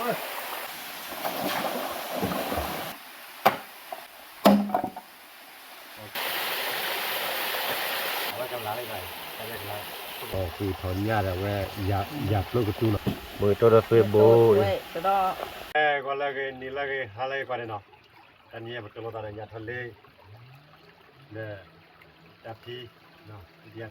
အီၣ်ဃုထီၣ်ညၣ်ဒီးဝဲ ယၤပျိကတူၢ်နီၤ, မ့ၢ်တိၢ်ဒီးသွ့ဘိ, အဲ ဂီၤလၢအဂ့ၤ နံၤလၢအဂ့ၤ ဟါလၢအဂ့ၤ ကွၢ်န့ၣ်နီၤ, တနံၤအံၤ ပတိၢ်လိာ်သးဒီးညၣ်ထီၣ်လ့ ဒီး တၢ်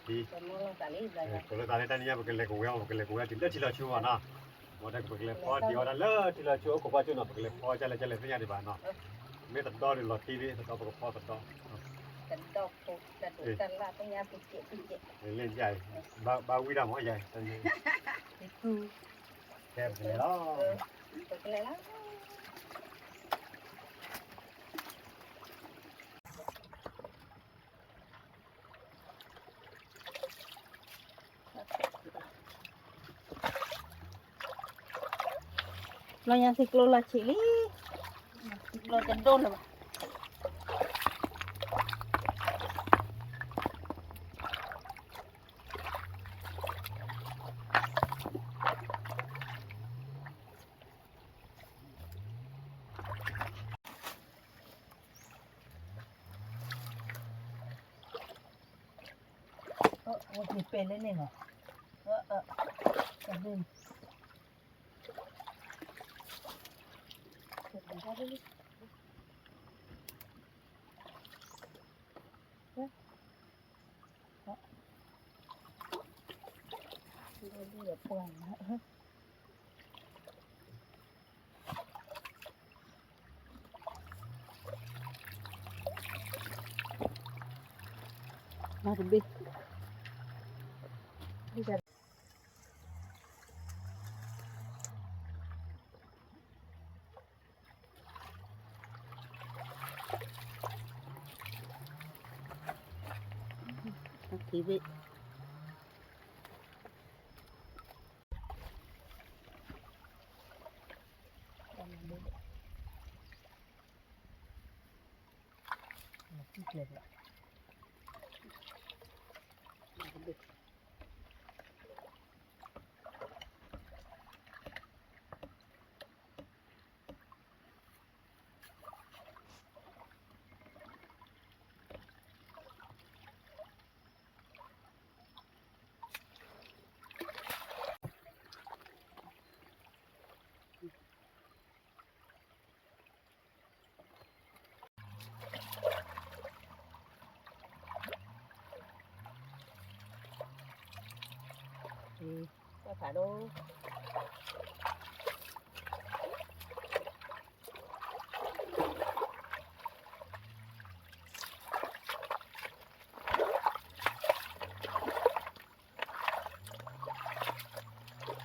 ဖံ, ဒ်အဖံ, တိၢ်လိာ်သးလၢတနံၤအံၤ ပကလဲၤကဝဲၤအီၤ ပကလဲၤကဝဲၤတုၤလၢထံလီၤဆူအီၤနီၤ, မ်တၢ်ပကလဲၤဖီဒံးအီၤဒၣ်လၢထံလီၤဆူအခိၣ်ဖီကၠိနီၤ, ပကလဲၤဖီကလဲၣ်ကလဲၣ်သ့ၣ်ညါဒံးဘၣ်နီၤ, မ့ၢ်တဒီဒုးလီၤတံၢ်သ့ၣ် တဒီပကဖီသဒီ, လၢညါအံၤ ဘၣ်ဝံဒၣ်မ့ၢ်ယၤအံၤ တနံၤအံၤ ကဲပကလဲၤလီၤ. လီၤညါထံကျိလီၤဆံးလံ, ထံကျိတဒိၣ်လၢၤဘၣ်. ဝဲပှဲၤလၢန့ၣ်လီၤ.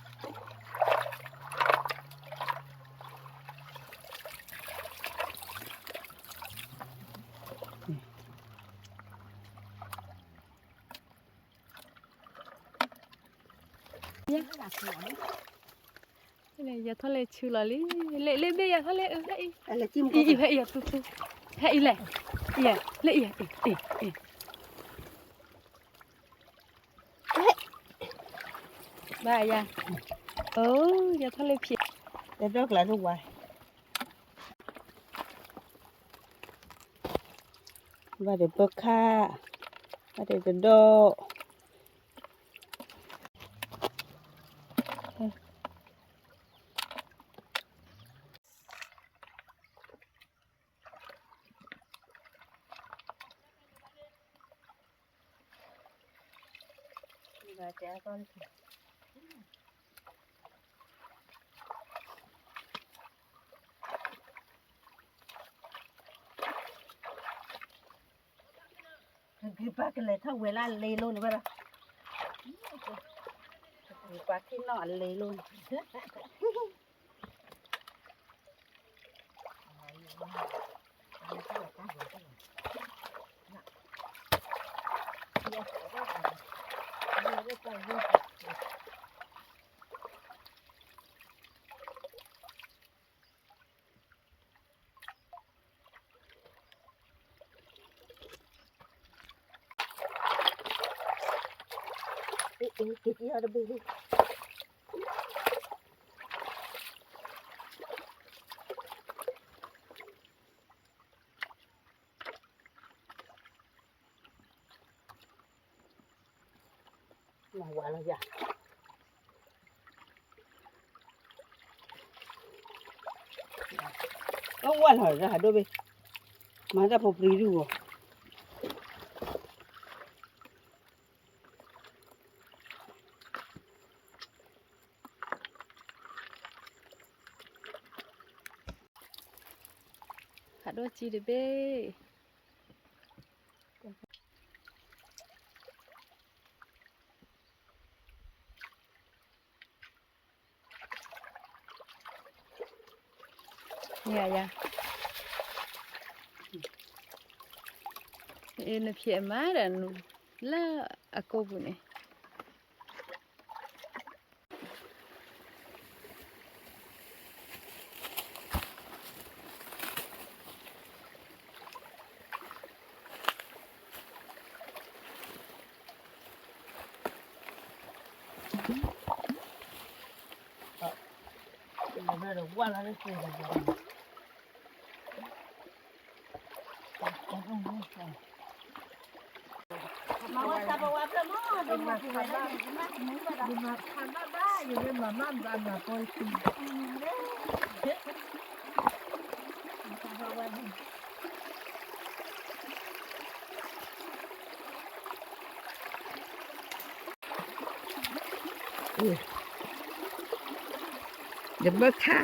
မၤတဘ့ၣ် ထံဘ့ၣ် ယၤထီၣ်လဲၤဆူလီၤလံ, လ့လ့ဘ့ၣ်ယၤထီၣ်လဲၤအၢ, ဟဲအံၤ, ဟဲအံၤလဲၣ်, ယၤ, လ့ယၤ, အ့ၣ်, အ့ၣ်, အ့ၣ်, ဘၣ်ယၤ, အိ, ယၤထီၣ်လဲၤဖံး, တဒီကျးတဝါ, ဘၣ်ဒီးပခါ, ဘၣ်ဒီးတဒီ ဂ့ၤပာ်ကလဲၤထီၣ်ဝဲလၢအလ့လိၣ်န့ၣ်ဘၣ်ဒီး, ဂ့ၤပာ်ထံၣ်နီၣ်အလ့လိၣ်န့ၣ်, အ့ၣ် အ့ၣ် က့ၤအီၤတဘ့ၣ်လံ, မၤဝါလီၤယၤ, အဝဲလီၤ ဟးဒိၣ်ဘ့ၣ်, မၤတၢ်ဖိပြံဒူၣ်ဂီၤ, ဟးဒိၣ်ကံတဘ့ၣ်. ယၤယၤ, အ့ နဖျဲးမးဒီး နူၤလၢအကိာ်ပူၤန့ၣ်. ဒီးဘၣ်ခါ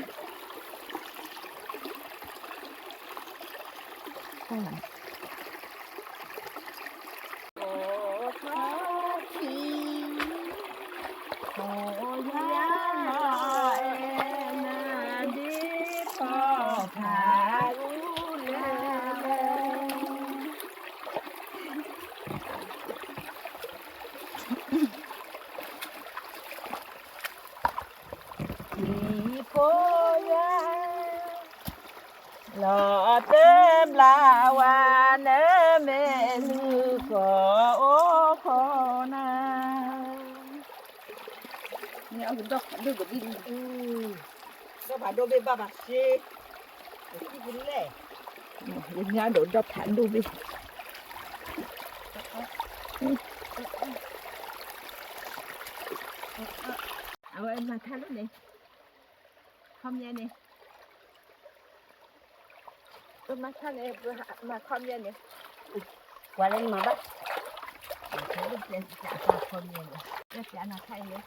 ဖိယွၤ လီၤတဘျါဝဲ နမ့ၢ်လူၤကီၢ်အိၣ်ခိးနၤ, ဒီးဖးဒိၣ်ဘ့ၣ်ဘၣ်ဘၣ်ရှ့, လဲၣ်, ယမ့ၢ်ဒီးဒီးဖးဒိၣ်ဘ့ၣ်, အဝဲမၤထါလၢန့ၣ်, ခီပညီန့ၣ်, ပမၤထါန့ၣ် ပမၤခီပညီန့ၣ်, ပှၤလၢနမၤဘၣ်, ခီပညီန့ၣ်, ပျဲနၤခါအံၤန့ၣ်,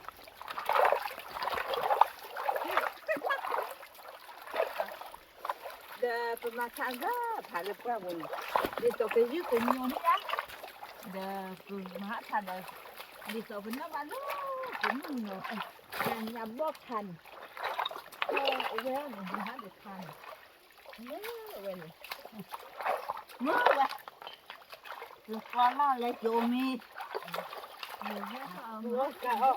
ဒီးပမၤထါဂၤဖးလၢပှၢ်ပူၤန့ၣ်, ဒ်သိးကယုၢ်ကညိးမ့ၢ်ဧါ, ဒီးပမၤထါဒီး, ဒ်သိးပနၢ်ဘၣ်လၢပမုၢ်နီၤ, ညါဘီၣ်ခါန့ၣ်, အဝဲန့ၣ် မၤဟးဒီးခါန့ၣ်, မ့ၢ်ဝဲန့ၣ်, မ့ၢ်ဝဲ, လၢကွၢ်လၢ်လၢကၠိမံၤ, လၢကွၢ်အီၣ် မုၢ်လီၤ. တၢ်လၢမုၢ်ခါ ဝါ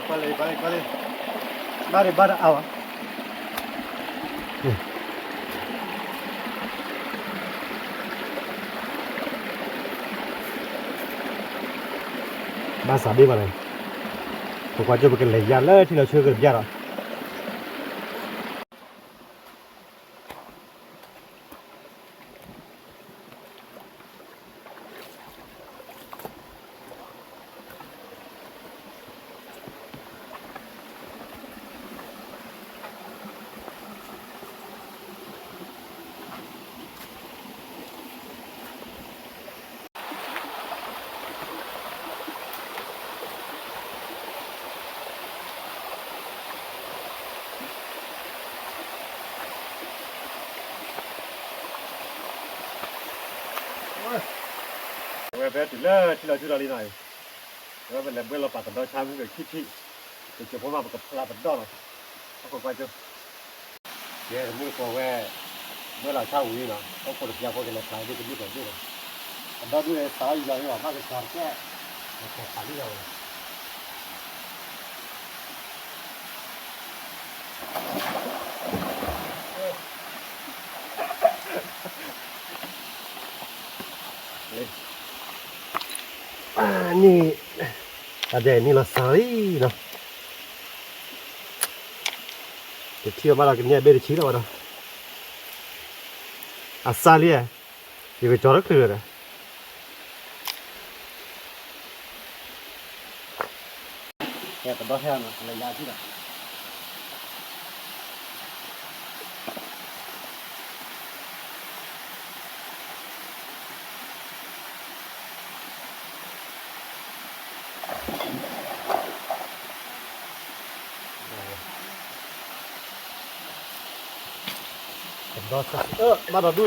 ကွၢ်လံ ကွၢ်လံ ကွၢ်လံ ဘၣ်ဒံး ဘၣ်ဒံးအါဝဲ ဘၣ်စးဘ့ၣ်ဘၣ်လဲၣ် ပကွၢ်ကၠိပကလဲၤယါလၢထံလီၤဆၢကတဘျီဒီး ဒ် အဝဲဖဲတုၤလၢထံလီၤဆူလီၤလံနီၤအံၤ, အဝဲပလဲၤဘှဲလီၤပာ်ပဒီဆါမုၢ်ကခံထံၣ်, ပစိၤဖိမးပကဖျါပဒီလီၤ, ဟီၣ်ခိၣ်ကွၢ်ကၠိ, ယဲတမူတကိးဝဲ, ဘှဲလီၤဆါဝံၤနီၤ ဟီၣ်ခိၣ်တပျၢၤဖိကလဲၤဖျါဒ်ကဒုၣ်ကဒုၣ်လီၤ, ပဒီဒုၣ်စးလီၤယံၤလီၤ ဘၣ်ကစီၤတကဲ, ကစီၤဖးလံလီၤဝဲ န့ၣ်, အဒဲန့ၣ်လီၤစးလံနီၤ, တထံၣ်ဘၣ်ဒီးကန့ၢ်အဘ့ၣ်တဆံလီၤဝဲဒီး, အစးလံ, ယကကၠီၤတချုးဒီး ကဲပဒီထဲနီၤ လၢယၤထံၣ်ဒီး ဘၣ်ဒီးဒူၣ်အံၤဒီး, ဘၣ်ဒီး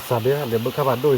စးဘ့ၣ် ဒီးဘုခါဖးဒိၣ်အံ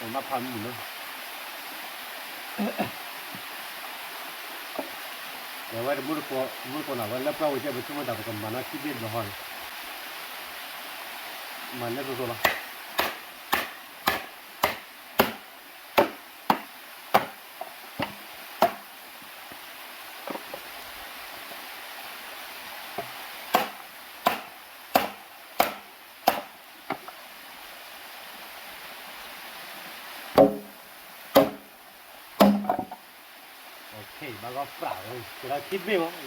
ၤ, နဖးမုၢ်နီၤ, အဝဲတမူတကိး တမူတကိးန့ၣ် အဝဲလၢပှၢ်ဝဲကဲ ပဆိကမိၣ်တၢ် ပကမၤနီၢ်ခံဘ့ၣ်တဘျီဃီန့ၣ်, မၤန့ၢ်သိသိလီၤ. ဘၣ်ဂီၢ်ပြးဝဲ ကဲဒီးခံဘ့ၣ်မး.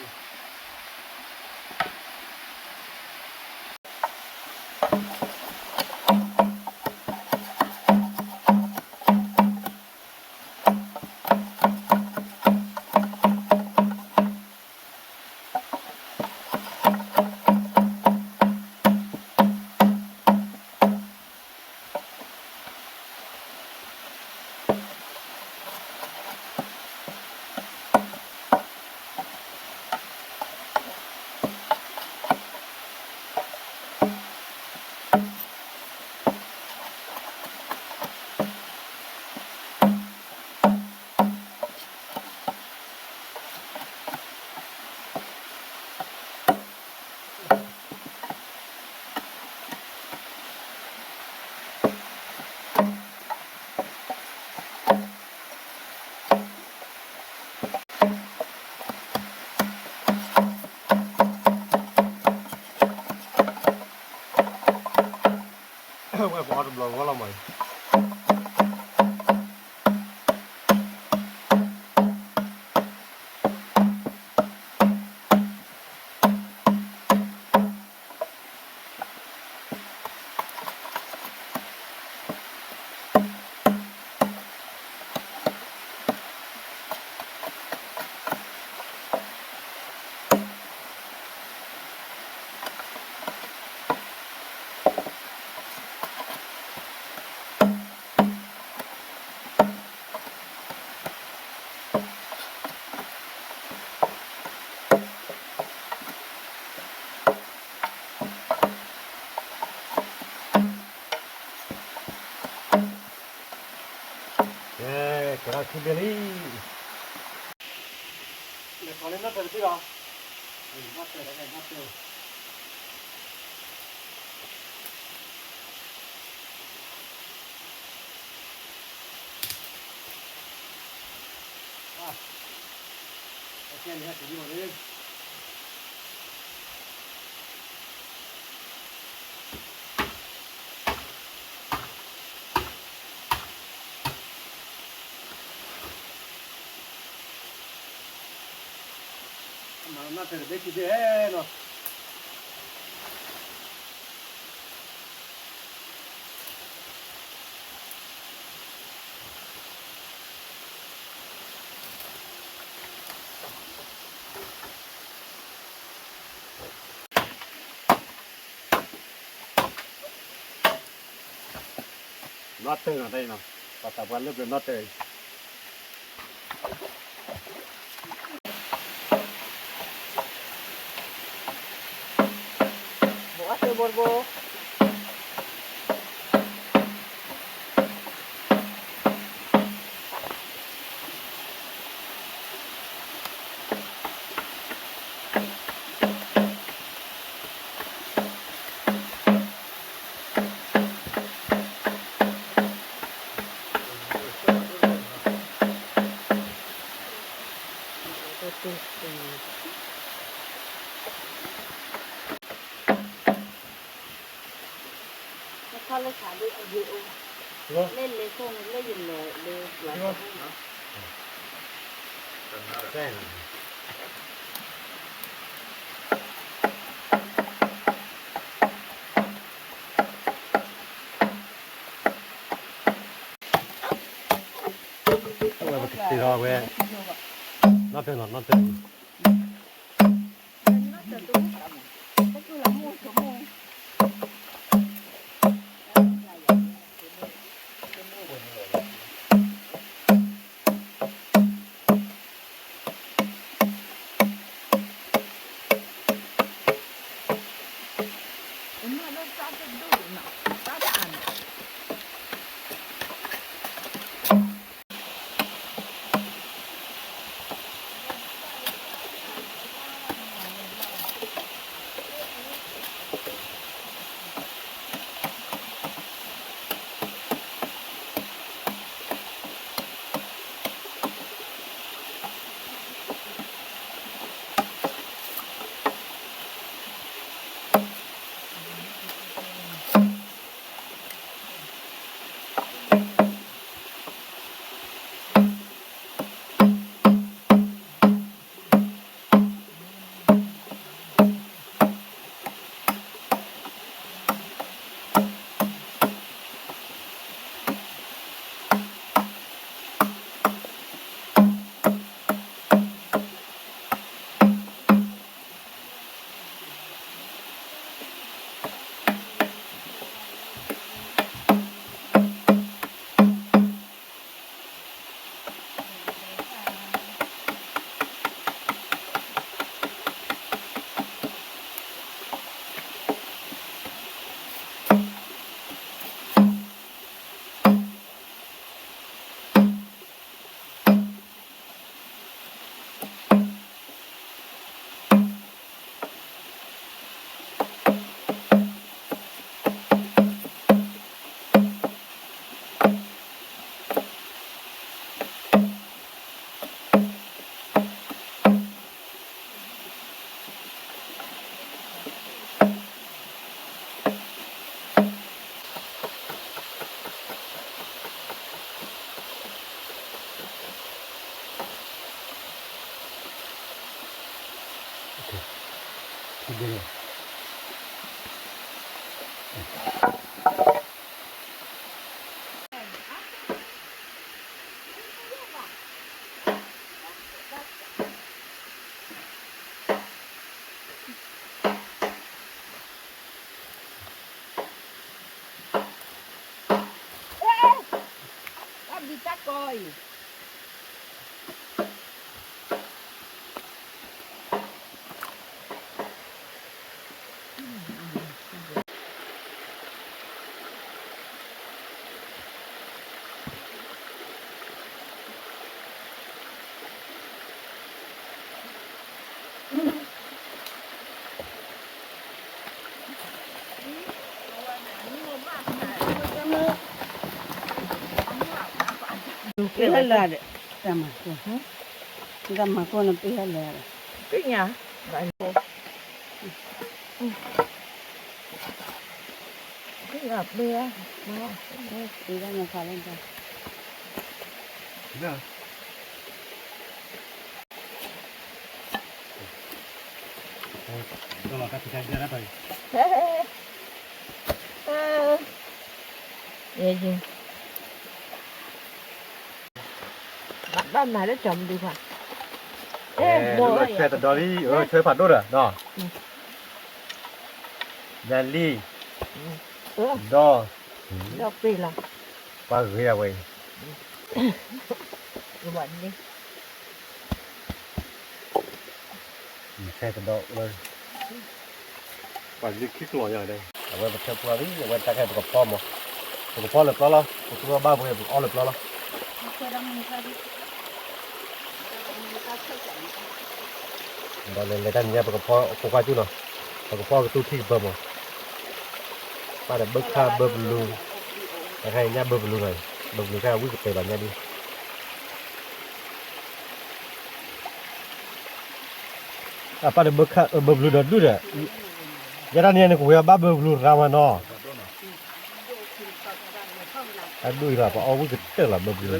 ဝဲပအီၣ်တဘျီဂီၢ်လီၤမးအံၤ. ထူဘ့ၣ်လံ, လဲၤထီၣ်လၢနီၣ်တၢၢ်တဘ့ၣ်လီၤ, နီၣ်တၢၢ်တၢ်နီၣ်တၢၢ် မၤနီၣ်တၢၢ်တဘ့ၣ်ခံဘ့ၣ်နီၤ. နီၣ်တၢၢ်နီၤ တၢ်အံၤနီၤ, ပှၤသးပှၢ်လၢပျၢၤနီၣ်တၢၢ်အံၤ, ဘိးအီၣ်တၢၢ်ဘိတဘိ, နထီၣ်လၢဆးဒ်အဂ့ၤအိၣ်, လၢလဲၤဆိန့ၣ်လၢယလဲၤလၢပျၢၤ ဝဲပကသ့ၣ်ထီၣ်ဝဲ, နီၣ်တၢၢ်နီၤ နီၣ်တၢၢ်, တၢ်ဘံၣ်တၢ်ကီအံၤ အ ပ့ၤဟဲလၢာ်ဒီး, တၢ်မၤကိၢ်, တၢ်မၤကိၢ်န့ၣ်ပ့ၤဟဲလၢာ်ဒီး, သ့ၣ်ညါ, သ့ၣ်ညါပ့ၤ, ပ့ၤဒၣ်န့ၣ်ခါလၢ, ဘၣ်မၤလၢကၠီမဒုခွါ, အဲ, ဆဲတဒီလံ, ဆဲဖးဒိၣ်ဒီး, ညါလံ, ဒီ, ဒီပ့ၤလီၤ, ပှၤဂ့ၤအဝဲအံၤ ဆဲတဒီလၢ, ပှၤလံခံကလီၤယၤဒဲး, အဝဲပထၢပှၢ်လံ, အဝဲတၢ်ခဲပကဖီမး, ပကဖီလၢပျီလီၤ, ပသူအီၣ်ဘၣ်ပှဲၤ ပကအီၣ်လၢပျီလီၤ, ဒီးလဲၤလဲၤတၢ်နံၤညါ ပကဖီအခိၣ်ခွါကၠူၣ်နီၤ, ပကဖီကသူထံၣ်ကပၢမး, ပၢ်ဒီးဘၢခၣ်ဘၢဘလူ, တၢ်ခဲအံၤညၣ်ဘၢဘလူနီၤ, ဘၢဘလူခဲအံၤဝံၣ်ကတဲာ်ဘၣ်ညါဒ် အပၢ်ဒီးဘၢခၣ်ဘၢဘလူဒီးဒူၣ်ဒီး, ယဲဒၣ်န့ၣ်န့ၣ် ကဝဲၤဘၣ်ဘၢဘလူရၤမးနီၤ, အဒူၣ်အံၤလီၤ ပှၤအီၣ်ဝံၣ်ကတၢၢ်လီၤဘၢဘလူဒူၣ်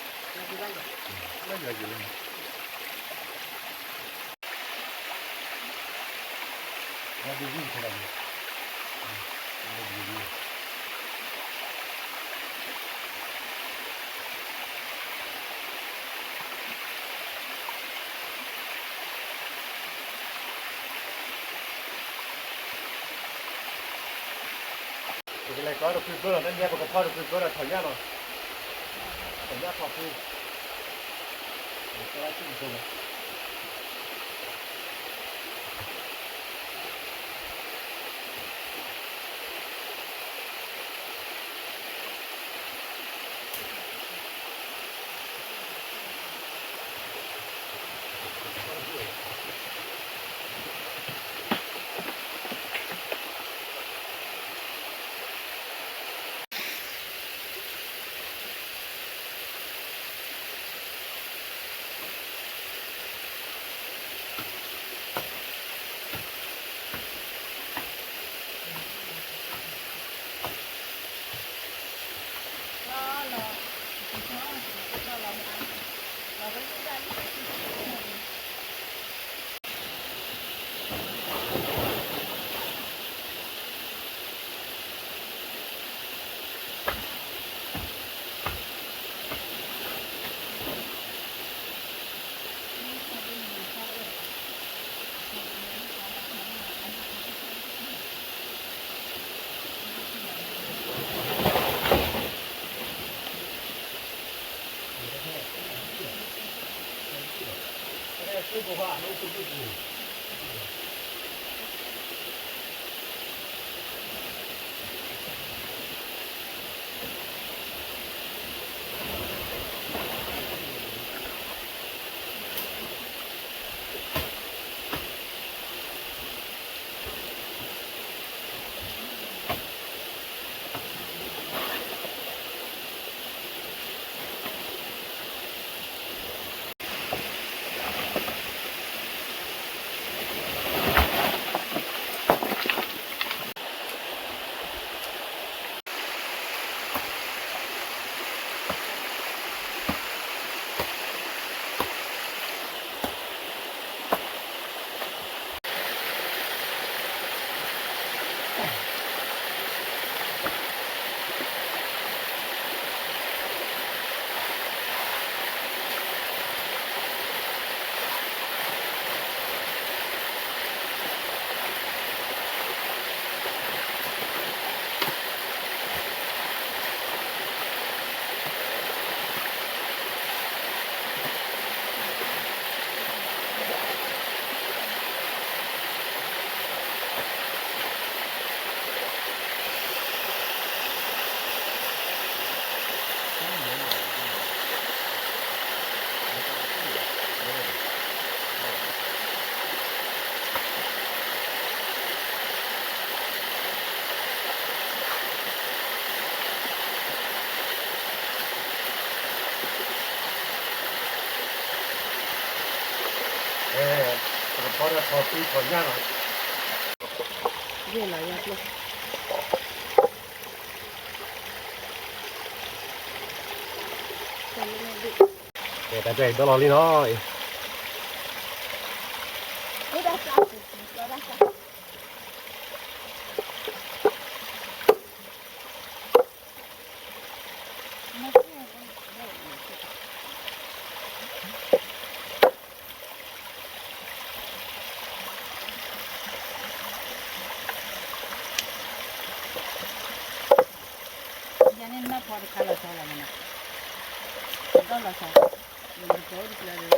ပကလဲၤကီတပူၤကၢလီၤ, တနံၤပကဖီတပူၤကၢလီၤ ထီၣ်ညၣ်လီၤ, ထီၣ်ညၣ်ထီၣ်ဖူ ထီၣ်သွံထီၣ်ညၣ်လီၤ. ယဲၢ်လီၤယၤကျိ ကဲ တၢ်တဲဒီလီၤလံနီၤ. ယၤန့ၣ် နမ့ၢ်ဖီတခါလီၤဆီလီၤမနီၤ, ဒီလီၤဆီ, ယမ့ၢ်ဖီတကျၢၤဒီး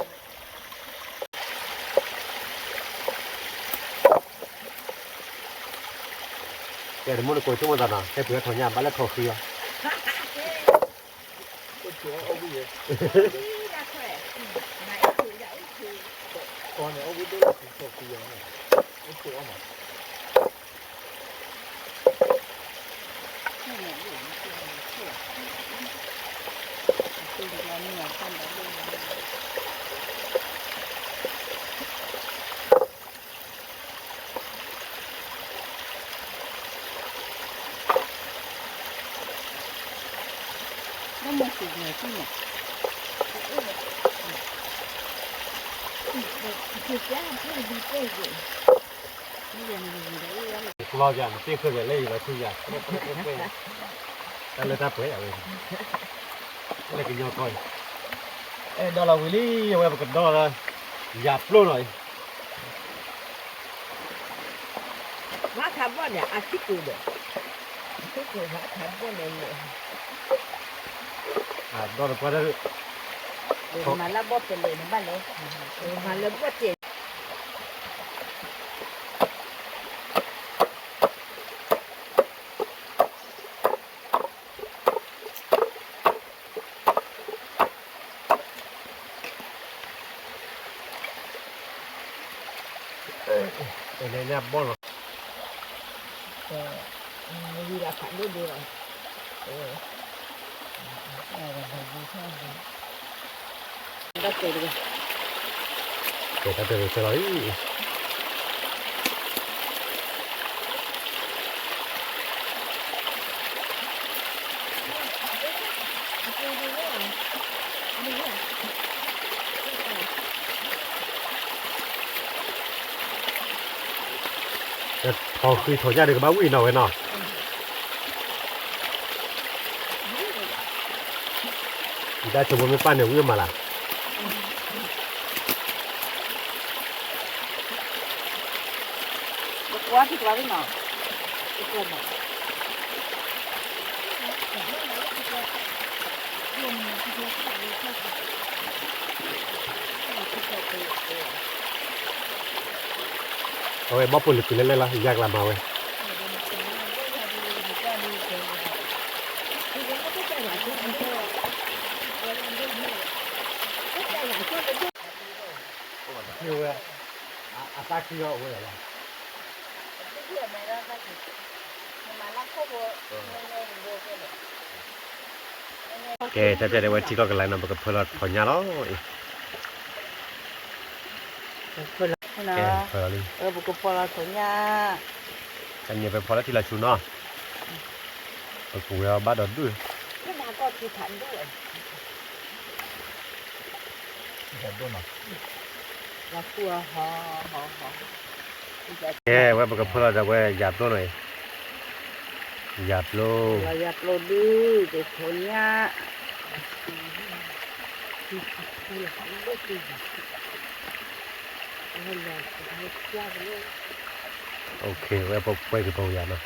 ကဲတမူတကိးဆိကမိၣ်သးနီၤ, ဟဲပှ့ၤထီၣ်ညၣ် ဘၣ်လဲၣ်ထီၣ်ဃံအီၤ, အိၣ်ဆူၣ်အီၣ်ဝံၣ်ယဲ, ကီန့ၣ်အီၣ်ဝံၣ်ဒိၣ်လၢထံထီၣ်ဃံအီၤ, အိၣ်ဆူၣ်အီၣ်မး လီၤယၤ နတ့ၢ်ဃၢၤယၤလၢယလီၤဆူယၤ, တၢ်လၢတၢ်ပှဲၤအဝဲ, လၢကညီကီၢ်အံၤ, အဲၣ်ဒီလီၤဝံၤလံ, အဝဲပကဒီလီၤ, ယၤပျိလီၤအံၤ မၤထးဘီၣ်န့ၣ် အထံကိၣ်ဒီး, အထံကိၣ်မၤထးဘီၣ်န့ၣ်, ဒီတပှၢ်တၢ်, မၤလၢဘီၣ်တဲလဲၣ်နဘၣ်လဲၣ်, မၤလၢဘီၣ်တဲ န့ၣ်ဘီၣ်လီၤ, ဝံၤလၢဖးဒိၣ်ဒိၣ်လီၤ, တၢ်တဲတကဲ, ကဲ တၢ်တဲတကဲလီၤအံၤ ထီၣ်ဃံထီၣ်ညၣ်ဒီးကဘၣ်ဝံၣ်နီၤဝဲနီၤ, ယတၢ်ဆိမိၣ်မ့ၢ်ပၢ်န့ၣ် ဝံၣ်မးလၢ် အဝဲဘီၣ်ပိၢ်လၢတုၤလဲၣ်လဲၣ်လီၤ ယၤကျါမၤဝဲ, ဝဲ, အတၢ်ခံဂီၤအိၣ်ဝဲဒၣ်လီၤ. ကဲ တၢ်တဲဒၣ်ဝဲထံလီၢ်ကလၤနီၤ ပကဖၢလီၤထီၣ်ညၣ်လီၤအံၤ, ကဲ ဖၢလီၤလံ, ပကဖၢလီၤထီၣ်ညၣ်, တနံၤပဖီလၢထံလီၤဆူနီၤ, ပကူဝဲအီၤဘၣ်ဒီးဒူၣ် ကဲ ဝဲပကဖၢလီၤဒီးဝဲယၤပျိနီၤအံၤ, ယၤပျိ, ယၤပျိဒုး ဒုးထီၣ်ညၣ်, ဝဲပှဲၤက့ၤပယၤနီၤ.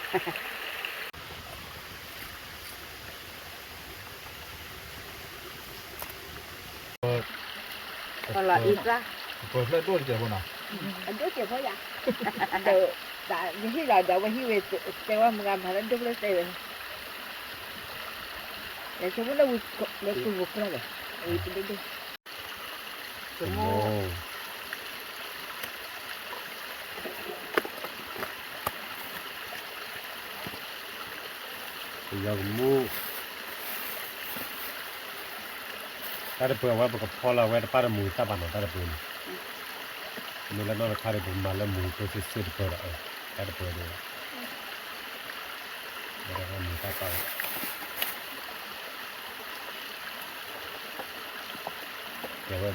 ပှဲၤဖျၢၣ်ဒိၣ်တကဲးဖိနီၤ, အဒိၣ်တကဲးဖိယၤ, ဒီး ယဟံၣ်လီၤဒီး အဝဲဟံၣ်ဝဲတဲဝဲမုၢ်ဂၤမၤလၢဒိၣ်ဖျၢၣ်တဲဝဲ, ယဆိကမိၣ်လၢဝံၤလၢကုၢ်ဖိဖျၢၣ်ဒီး အဝံၤတဒိၣ်ဒိၣ် ကမိၣ် ပယီၤကမူၣ်, တၢ်တပၢၤအဝဲပကဖီလီၤဝဲတပၣ်တမူၤတၢ်ဘၣ်နီၤ တၢ်တပၢၤန့ၣ်, မ့ၢ်လၢနီၢ်တခါဒီး ပကမၤလၢမူၤတိၢ်စ့ၢ်စ့ၢ်တပၢၢ်ဒီး တၢ်တပၢၢ်ဒီး မူၤတၢ်ပၢၢ်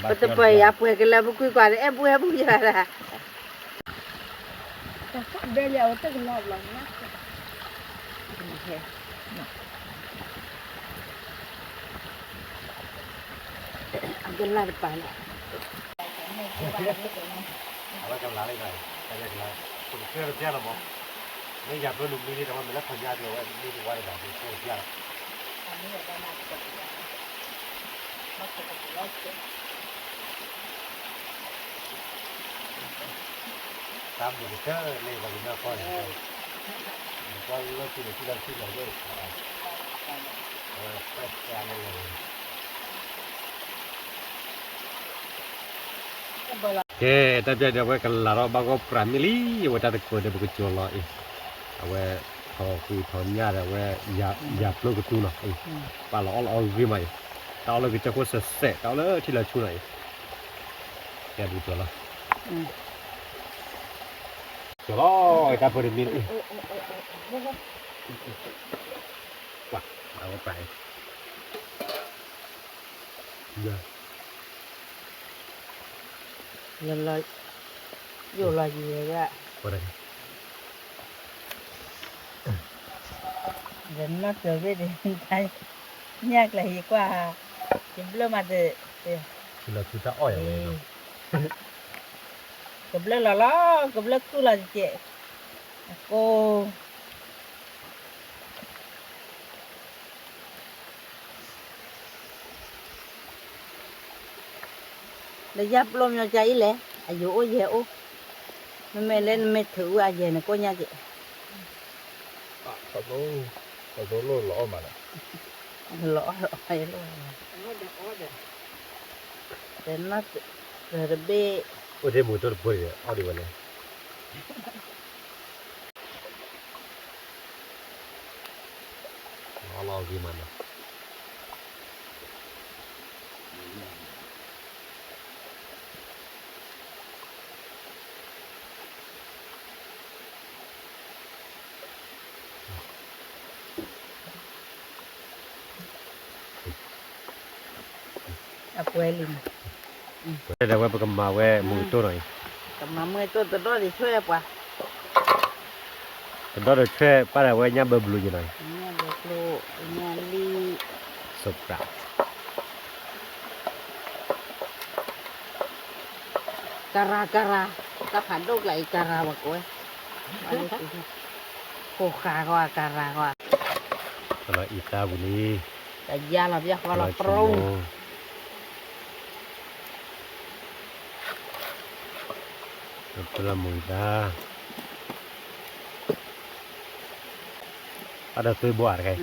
ပတပၢၢ်ယၤပှဲၤကလၢပကွံကွၢ်ဒီး အဲၣ်ဘူအဲၣ်ဘူယၤဒၣ် တၢ်ဘဲလၢအဝဲတကလီဘျီညါ အကလၢ်တပာ်လီၤ အဝဲကလၢ်လံ ကလၢ် ပကစၢၢ်တပျၢ်လီၤမး မ့ၢ်ယၤပျိနမံၤန့ၣ် တဝဲမ့ၢ်လၢခီညါဒီး အဝဲမံၤတဝါတဘၣ် ပကစၢၢ်တပျၢ်လီၤ တၢ်မုာ်ကတၢၢ်လၢပှၤကညီကီၢ်န့ၣ် ကွၢ်လၢထံန့ၣ် ထံလီၤထံလီၤလၢ အဝဲ ကဲ တၢ်ပျၢ်ဒီး အဝဲကလၢ်ထီၣ်ဘၣ်ဂီၢ်ပြးမ့ၢ်လံ အဝဲတၢ်တကိးဒီး ပကကၠီၤလီၤအံၤ အဝဲထီၣ်ဃံထီၣ်ညၣ်ဒီး အဝဲယၤပျိကတူၢ်နီၤအံၤ ပာ်လီၤအီၣ်လီၤအီၣ်ဂ့ၤမးအံၤ တၢ်အီၣ်လၢကစၢၢ်ခိၣ်စဲးစဲး တၢ်အီၣ်လၢထံလီၤဆူနီၤအံၤ ကဲ ဒုးကၠီၤလီၤ ကၠီၤလီၤ တၢ်ပၢၢ်တမံၤန့ၣ် ပှၤ အဝဲပာ်အံၤ ယလီၤ ယိၣ်လီၤယံၤဝဲဒၣ် ဒီးနီၢ်စၢၤဘ့ၣ်ဒၣ် ညၣ်ကျဲၤဟံးကွၢ် ယဘျၢမးတ ထံလီၤဆူတၢ်အီၣ်ယၤဝဲ ကဘျၢလီၤလီၤ ကဘျၢကုၢ်လီၤတက့ၢ် အကိ လၢယၢ်ပျိမ့ၢ်ကါအံၤလဲၣ် အယိာ်အိၣ်ယဲၢ်အိၣ် မ့မ့ၢ်လၢနမ့ၢ်ထုးအါယဲၢ်နကိၣ်ညါက့ၤ လီၤအီၣ်လီၤအီၣ် တနၢ်တဘ့ၣ် အိၣ်ထဲမူၤတိၢ်တပၢၢ်အီၣ်ဒံးဝဲလဲၣ် အီၣ်လီၤအီၣ်ဂ့ၤမးနီၤ အပှဲၤလံန့ၣ် ပှဲၤဒီးဝဲပကမၤဝဲမူၤတိၢ်နီၤအံၤ ကမၤမူၤတိၢ်တဒီၣ်ဒံးဆွဲပှၤ တဒီၣ်ဒီးဆွဲပၢ်ဒီးဝဲညၣ်ဘၢဘျူးယနီၤအံၤ ညၣ်ဘၢဘျူး ညၣ်လံၣ် စပြး ကရၤကရၤ တၢ်ဖးဒိၣ်ကျါအံၤကရၤဝဲကိးဝဲ ခိၣ်ဃာ်ဂီၤကရၤဂီၤ ကလီၤအံၤတၢ်ဝံၤလံ ကယါလီၤဘၣ်ဃီလီၤပြူ ပလီၤမုာ်တၢ် အဒီးသွ့ဘိအါတခါအံၤ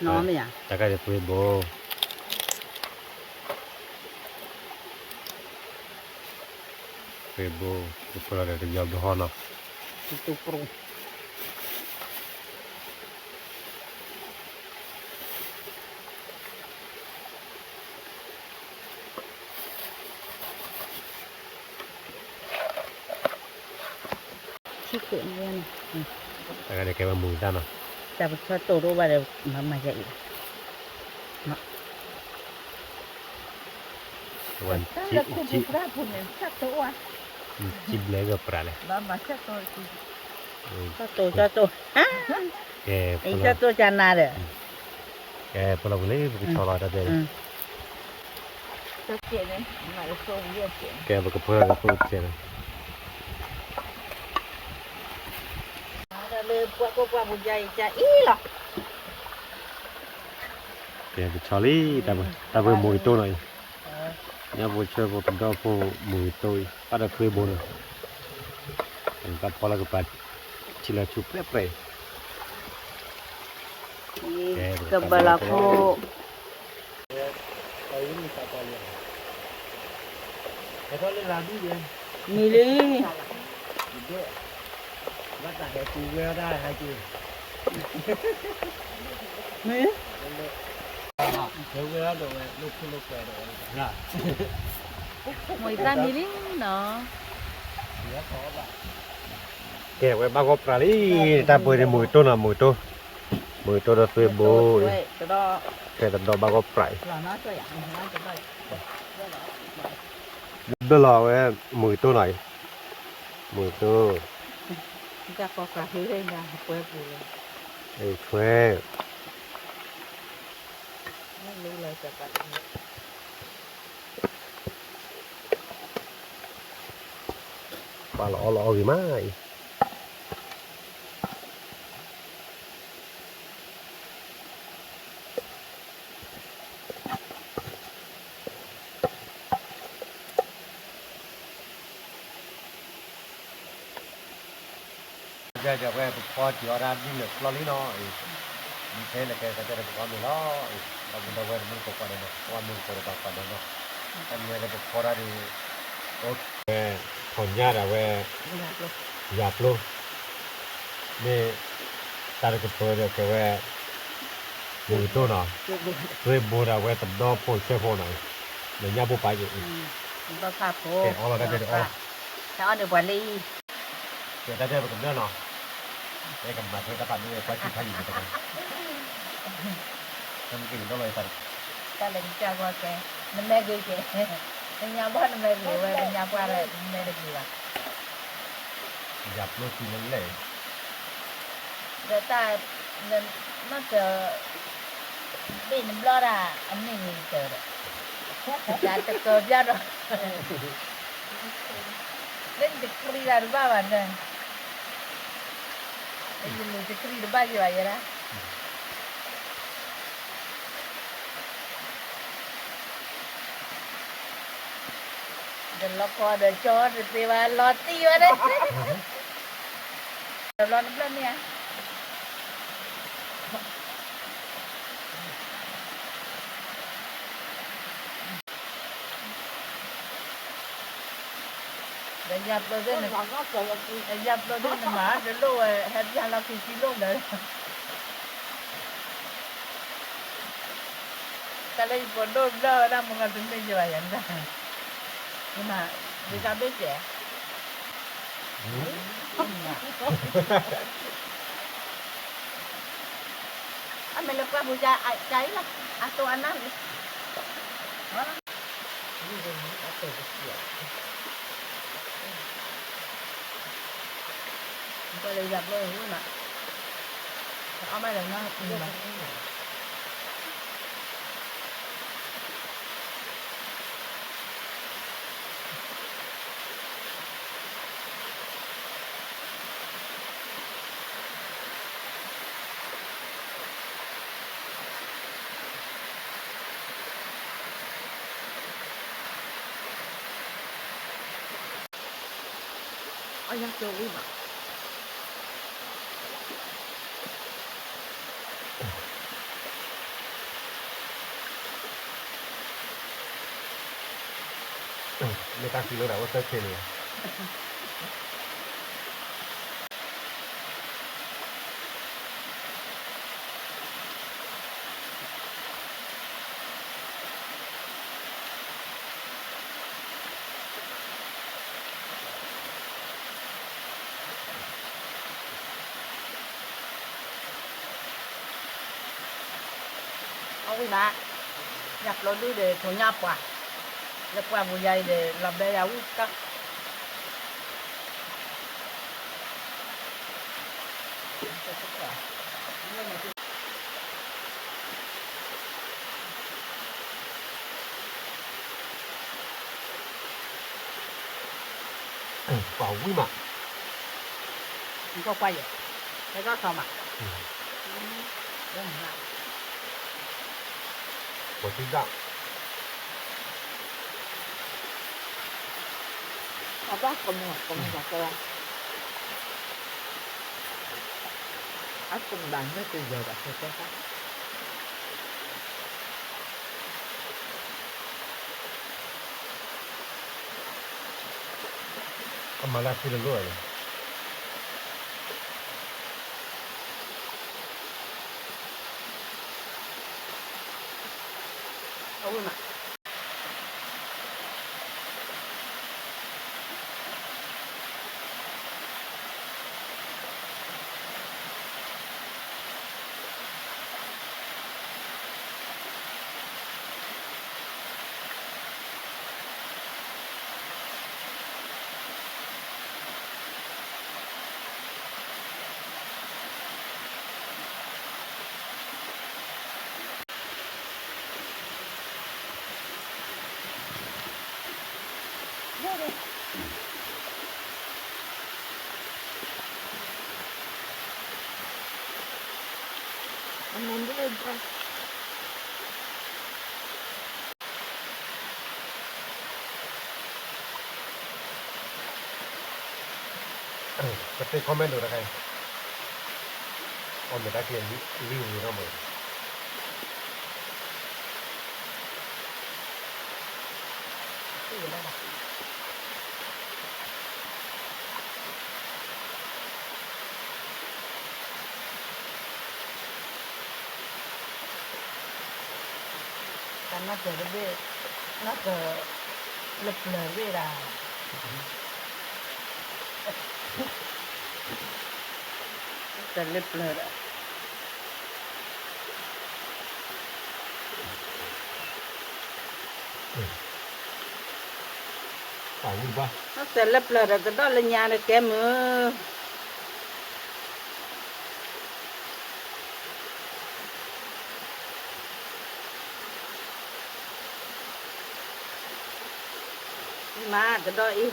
နီၢ်မ့ၢ်ဧါ တခါဒီးသွ့ဘိ သွ့ဘိ ပဖီလီၤဒီးတယီဘျီဟီနီၤ တတူၢ်ပြူ ဆံခိၣ်န့ၣ် တၢ်ကဒီးကဲဝဲမုာ်တၢ်နီၤ တၢ်ပဆီတိၢ်တအိၣ်ဘၣ်ဒီး မၤမၤယၤအံၤ တၢ်လၢခိၣ်ဖိပြၢ်ဖိန့ၣ် ဆီတိၢ်ဝဲ ဆီဘျဲကပြးလဲၣ် ဆီတိၢ် ဆီတိၢ် ကဲ ဆီတိၢ်ကနၤဒီး ကဲ ဖီလီၤဝံၤလံ ပကဆီလီၤတၢ်တဲ ကဲ ပကဖီလီၤဒီးဖိကဲလီၤ လၢပှၤကိးပှၤပူၤယါအံၤကၢ်အံၤလီၤ ကဲ ပဆီလံ တၢ်ပှဲၤမူၤအံၤတိၢ်နီၤအံၤ ညၣ်ဖိဆၢဖိကဒီၣ်ဖိမူၤအံၤတိၢ်အံၤ ပၢ်ဒီးသွ့ဘိနီၤ ဘၣ်ဖီလီၤကပၤ ထံလီၤဆူပြဲၣ်ပြဲၣ်အံၤ ကဘၢလီၤခိၣ် မုာ်လံ မုာ် မိၢ်သၣ်မံလံနီၤ ကဲဝဲဘၣ်ဂီၢ်ပြးလံ, တၢ်ပှဲၤန့ၣ် မုၢ်ကတိၢ်နီၤ မုၢ်ကတိၢ်, မုၢ်ကတိၢ်ဒီးသွ့ဘိအံၤ, ထွဲတဒီဘၣ်ဂီၢ်ပြးအံၤ, ဘျၢၣ်လီၤဝဲ မုၢ်ကတိၢ်နီၤအံၤ, မုၢ်ကတိၢ်, ထွဲ ပှၤလီၤအီၣ်လီၤအီၣ်ဂ့ၤမးအံၤ, ဝဲပဖီတံၢ်အီၣ်တၢ်ဒ်လဲၣ်ကျီလံနီၤအံၤ, ဒ်ဖဲလဲၣ်ကဲကဲဒီးပကီၢ်မ့ၢ်လီၤအံၤ, ဒီပုၢ်ဒီဝဲၢ်တမူတကိးကွၢ်ဒီးနီၤ, ပှၤမူတကိးဒီးပှၤကွၢ်ဒီးနီၤ, တၢ်မ့ၢ်ဝဲဒီးပဖီတၢ်ဒ် ဖီညၣ်ဒၣ်ဝဲ ယၤပျိ, မ့ၢ်တၢ်တကပၤဒီးကဲဝဲ မုၢ်ကတိၢ်နီၤ, သွ့ဘိဒၣ်ဝဲတဒီဖိဆဲဖိနီၤ, လၢညၣ်ဘိပာ်ယဲၢ်အံၤ, အီၣ်လီၤတၢ်တဲဒီးအီၣ်လီၤ, တၢ်အီၣ်န့ၣ်ပှၤလၢအံၤ, ကဲတၢ်တဲပကဘျၢၣ်နီၤ, အဲကမၤထွဲတၢ်ပာ်ဒိၣ်ဝဲပှၤထံၣ်ဖးယံၤတက့ၢ်, တၢ်မ့ၢ်က့ၤဒီးလီၤယသးတက့ၢ်, တၢ်လဲၤကစၢ်ဂီၢ်ကဲ, နမဲာ်ဂ့ၤကဲ, နညါဘီနမဲာ်ဂ့ၤဝဲ နညါပှၢ်ဒီးနမဲာ်တဂ့ၤဘၣ်, ယၤပျိသံလၢလဲၣ် ဒီးတၢ် နမ့ၢ်တ ဘ့ၣ်နဘျီဒၣ် အမ့ၢ်ဂ့ၤကတၢၢ်ဒီး ယၤတကၢၤပျၢ်ဒီး လၢနတကြံးတၢ်တဘၣ်ဘၣ်နၢ်, လၢယမုၢ်တကြံးတဘၣ်ယၤဘၣ်ယဲဒၣ် ဒီးလီၤကီဒီးကၠီတသ့ဘၣ် လီၤတံၢ်ဝဲဒၣ်, တဘျီတဘျီန့ၣ်ဧါ, ဒီးယၤပျိသ့ၣ်န့ၣ်, ယၤပျိသ့ၣ်န့ၣ်မး တလိၣ်ဝဲ ဟဲပျၢ်လီၤခံဆံလိၣ်လၢာ် တၢ်လၢယပှၤဒိၣ်ဘျၢၣ်ဝဲဒၣ်မူကီၢ်တန့ၢ်ယဘၣ်ယၤန့ၣ်, ယမၤ ဒုးကဘ့ၣ်စဲး, အမ့ၢ်လၢပှၢ်ပူၤယၤအကါအံၤလီၤ, အတိၢ်အနၢ်လံ ကွၢ်လၢယၤဘျီန့ၣ်မး, အီၣ်ဘၣ်လၢနီၢ်အံၤမး, အီၣ်ယၤကၠိဝံၤမး မ့ၢ်တၢ်သံလိာ်သးအိၣ်သၢဆံန့ၣ် အဝံၤမး, ယၤပျိဒုဒီးထိးညၣ်ပှၢ်, လၢပှၢ်ပူၤယၤအံၤဒီး လီၤဘဲယၤဝံၣ်တၢ် ပှၤဝံၣ်မး, ကွၢ်ကွၢ်ယဲ, ဟဲထီၣ်ထီမး, ပှၤသံဒၣ်, အဘၣ်ကမီၤကမီၤကဲ, အကဘၣ်မ့ၢ်တယဲၢ်ဒီး ကဲကဲ အမၤလၢအသံတလိၣ်န့ၣ်, အဝဲမး, အမၤဒ်လဲၣ်ဘၣ် ပသ့ comment ဒိၣ်တခါအံၤ, အီၣ်မ့ၢ်တၢ်က့ၤလံဝံၤနီၤမး တၢ်နီၢ်ကၢၤတဘ့ၣ်, နီၢ်ကၢၤလၢပျၢၤတဘ့ၣ်ဒၣ်, တၢ်လၢပျၢၤဒီး နီၢ်ကၢၤလၢပျၢၤဒီး တဒီၣ်လၢညါဒီးကဲမုာ် မၤကဒီးအံၤ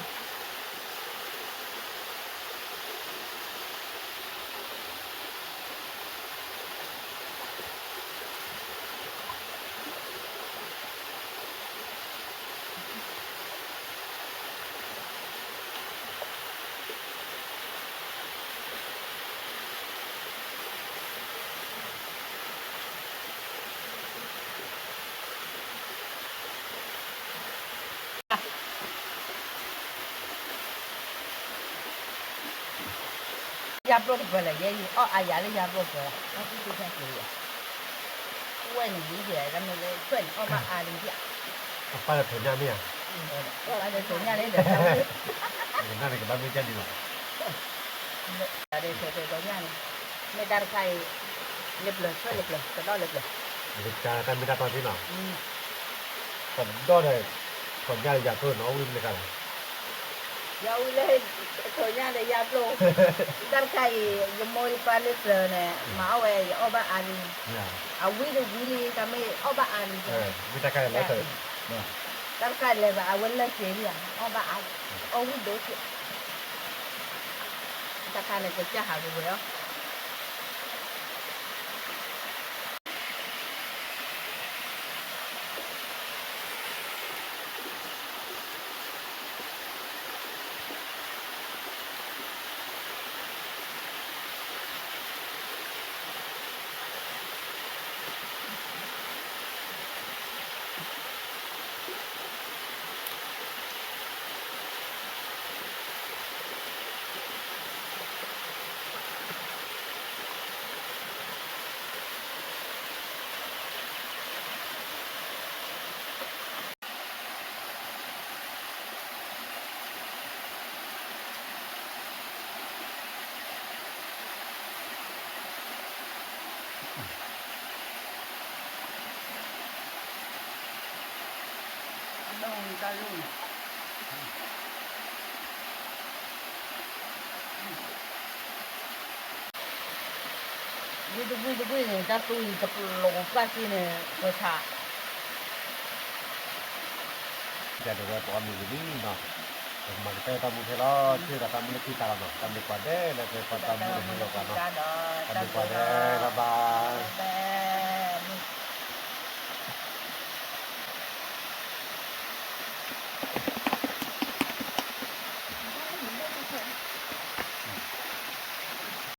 ယါဘျိၣ်တပၢၢ်လၢယဲအံၤ အီၣ်အါယၤလၢယါဘျိၣ်တပၢၢ်လီၤ, အီၣ်သ့ၣ်သ့ၣ်တၢ်က့ၤယၤ, ဝဲန့ၣ်ယံၤဒံး တၢ်မ့ၢ်လၢထွဲန့ၣ် အီၣ်ဘၣ်အါလံယၤ, အပၢ်ဒီးထိၣ်ညၣ်မ့ၢ်ဧါ, အပၢ်ဒီးထိၣ်ညၣ်လၢဒီး နကနၣ်န့ၣ်ကဘၣ်မ့ၢ်ကၢ်ဒံးဘၣ် ဒီးထိၣ်ညၣ်န့ၣ် မ့ၢ်တၢ်တခါအံၤ လၢပျၢၤ ဆွဲလၢပျၢၤ ကဒီးလၢပျၢၤ နကတၢ်မ့ၢ်တၢ်တီသ့နီၤ ကဒီးဒီး ထိၣ်ညၣ်ဒီးယါဘျိၣ်နီၤ ဝံၣ်မ့ၢ်တခါလီၤ ယဝံၣ်လၢ ထိၣ်ညၣ်ဒီးယါဘျိၣ် တၢ်တခါအံၤ ယမိၢ်ယပၢ်လၢပျၢၤန့ၣ် မၤအီၣ်ဝဲ ယအီၣ်ဘၣ်အါလံ အဝံၣ်တဝံၣ်လံ တၢ်မ့ၢ်အီၣ်ဘၣ်အါလံ မ့ၢ်တၢ်ခါအံၤလၢ တၢ်တခါလဲၤဘၣ် အဝဲလၢက့ၤလံ အီၣ်ဘၣ်အါ အီၣ်ဝံၣ်ဒိၣ်က့ၤ တၢ်ခါန့ၣ် ကစၢ်ဟးကဝဲၤအီၤ ဝံတဝံတဝံန့ၣ် တၢ်သူအံၤတပလီၤပှၢ်က့န့ၣ် ပဆး ယၤဒ်ဝဲပအီၣ်မ့ၤဝံၤလံနီၤ, ပကမၤကတၢၢ်တၢ်မူဖဲလီၤ, ထံၣ်သးတၢ်မူလၢခံကါလီၤနီၤ, တၢ်ဘျုးပှၤဒဲးလၢပှၤတၢ်မူတမူလၢပှၤနီၤ, တၢ်ဘျုးပှၤဒဲး bye bye.